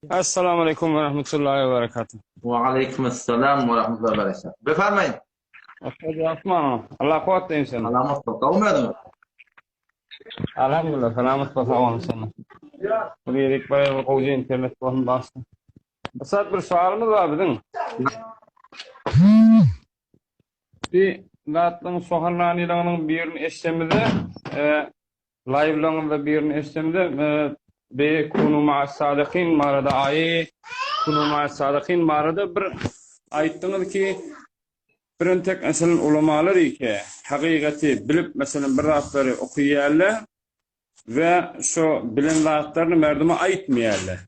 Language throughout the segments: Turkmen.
Assalamu aleykum we rahmetullahi we berekatuh. Wa aleýkum assalam we rahmetullahi we berekatuh. Befarmaýyn. Asman, Allah kuwwat deýin seni. Salamat bol. Gowmy özüňiz? Alhamdulillah, salamat bol, sag boluň seni. Bir ýerik baýagy gowja internet bolsun basdy. Ussat bir sowalymyz bar biziň. Bir zatlaryň sohanlanylygynyň birini eşdemizde, e, Laýwlaryňyzda birini eşdemde be kunu ma'as sadykin barada aýy kunu ma'as sadykin barada bir aýtdyňyz ki bir entek meselem ulamalar ike hakykaty bilip meselem bir zatlary okuýarlar we şo bilen zatlaryny merdime aýtmaýarlar.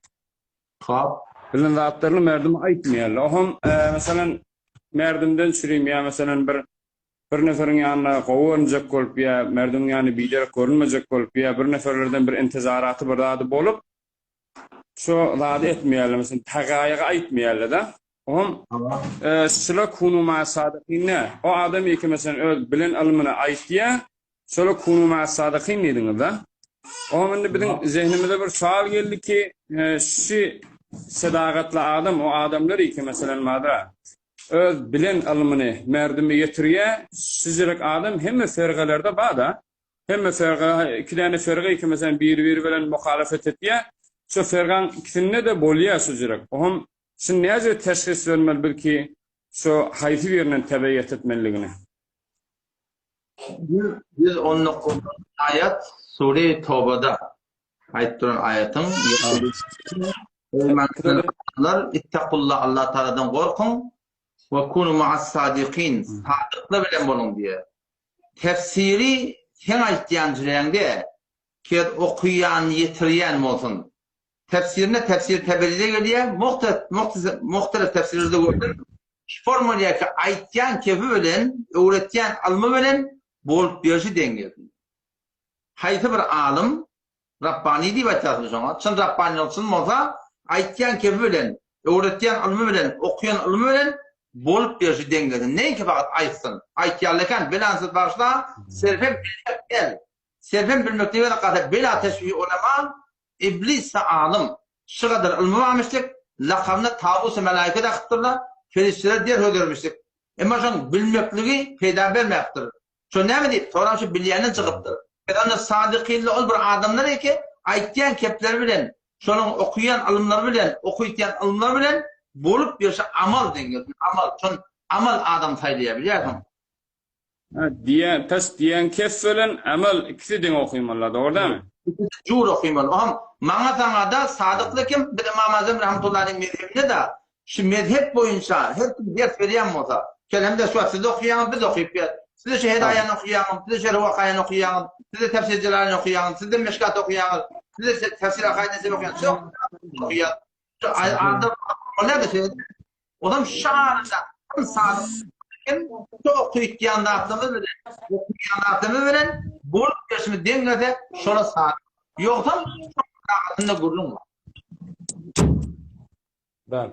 Hop. Bilen zatlaryny merdime aýtmaýarlar. Oham meselem merdimden çürim ýa meselem bir Bir neferiň ýanynda gowy görünjek bolup ýa merduň ýanynda biderek görünmejek bolup ýa bir neferlerden bir intizaraty bir zady bolup şo zady etmeýärler meselem hagaýygy aýtmaýarlar-da. Oňam şula kunu ma sadykyn nä? O adam ýeke meselem öz bilen ylmyny aýtýa, şola kunu ma sadykyn diýdiňiz-da. Oňam indi biziň zehnimize bir sowal geldi ki, şi sedagatly adam o adamlar ýeke meselem barda. Öz bilen ylmyny merdime ýetirýä, şijirek adam hemme fergalerde bada. Hemme ferga, iki däne ferga iki meselem biri-biri bilen muhalefet etýä. Şo fergaň ikisinde-de bolýa şujirek. Oham şuny näce teşhis bermeli biz ki şo haýsy birinden tebeýet etmeliligini? 119-njy aýat Sure-i Tobada. Aýdyp duran aýatyň Eý imanlar, ittakulla Allah Tagaladan gorkuň we kunu ma'as sadikin, sadyklar bilen boluň diýýär. Tefsiri seň aýtýan jüreňde, kez okaýan, ýetirýän bolsun. Tefsirine tefsir Teberide gelýär, muhtelif tefsirlerde gördüm. Şu formulýa ki aýtýan kefi bilen, öwretýän ylmy bilen bolup berşi deň gelsin. Haýsy bir alym, Rabbani diýip aýtýarsyňyz şoňa, çyn Rabbanylyk çyn bolsa, aýtýan kefi bilen, öwretýän ylmy bilen, okaýan ylmy bilen bolup berşi deňlesin. Näinki fakat aýtsyn. Aýtýarlar eken, belan söz bagyşla, serfem bilmek däl. Serfem bilmek diýmeli gasa bela teşbih ulema, iblis-de alym. Şu gadar ylmy barmyşdyk, lakamyna tawus-u melaike dakypdyrlar, perişdeler der söz bermişdik. Emma şoň bilmekligi peýda bermäpdir. Şo näme diýip, soram şu bilýänden çykypdyr. Biz onda sadykynly ol bir adamlar eke, aýtýan kepleri bilen, şonuň okuýan ylymlary bilen, okytýan ylymlary bilen bolup ýörşe amal deň gelsin, amal. Şon amal adam saýlaýar, bilýärsiň. Hä, diýen, tas diýen kes bilen amal ikisi deň okymalylar, dogry dälmi? Ikisi jur okymaly. Oňam maňa saňa-da sadykly kim, biz Ymam Azam rahmetullahi aleýhiň mezhebinde-de Şu mezhep boýunça her kim ders berýän bolsa, kelemde şu wagt siz okaýaňyz, biz okyp ýör. Siz-de şu Hedaýany okaýaňyz, siz-de Şerh Wakaýany okaýaňyz, siz-de Tefsir Jelalini okaýaňyz, siz-de Meşkat okaýaňyz, siz-de Tefsir Akaid Nesewi okaýaňyz. Şu okaýar. Şu adam bolýar-da şeýle. Olam şu arada kim sadyk kim şu okaýan zatlarymyz bilen, okaýan zatlarymyz bilen bolup geçimi deň gelse, şola sadyk. Ýogsam, şoň arasynda gürrüň bar. Bäl.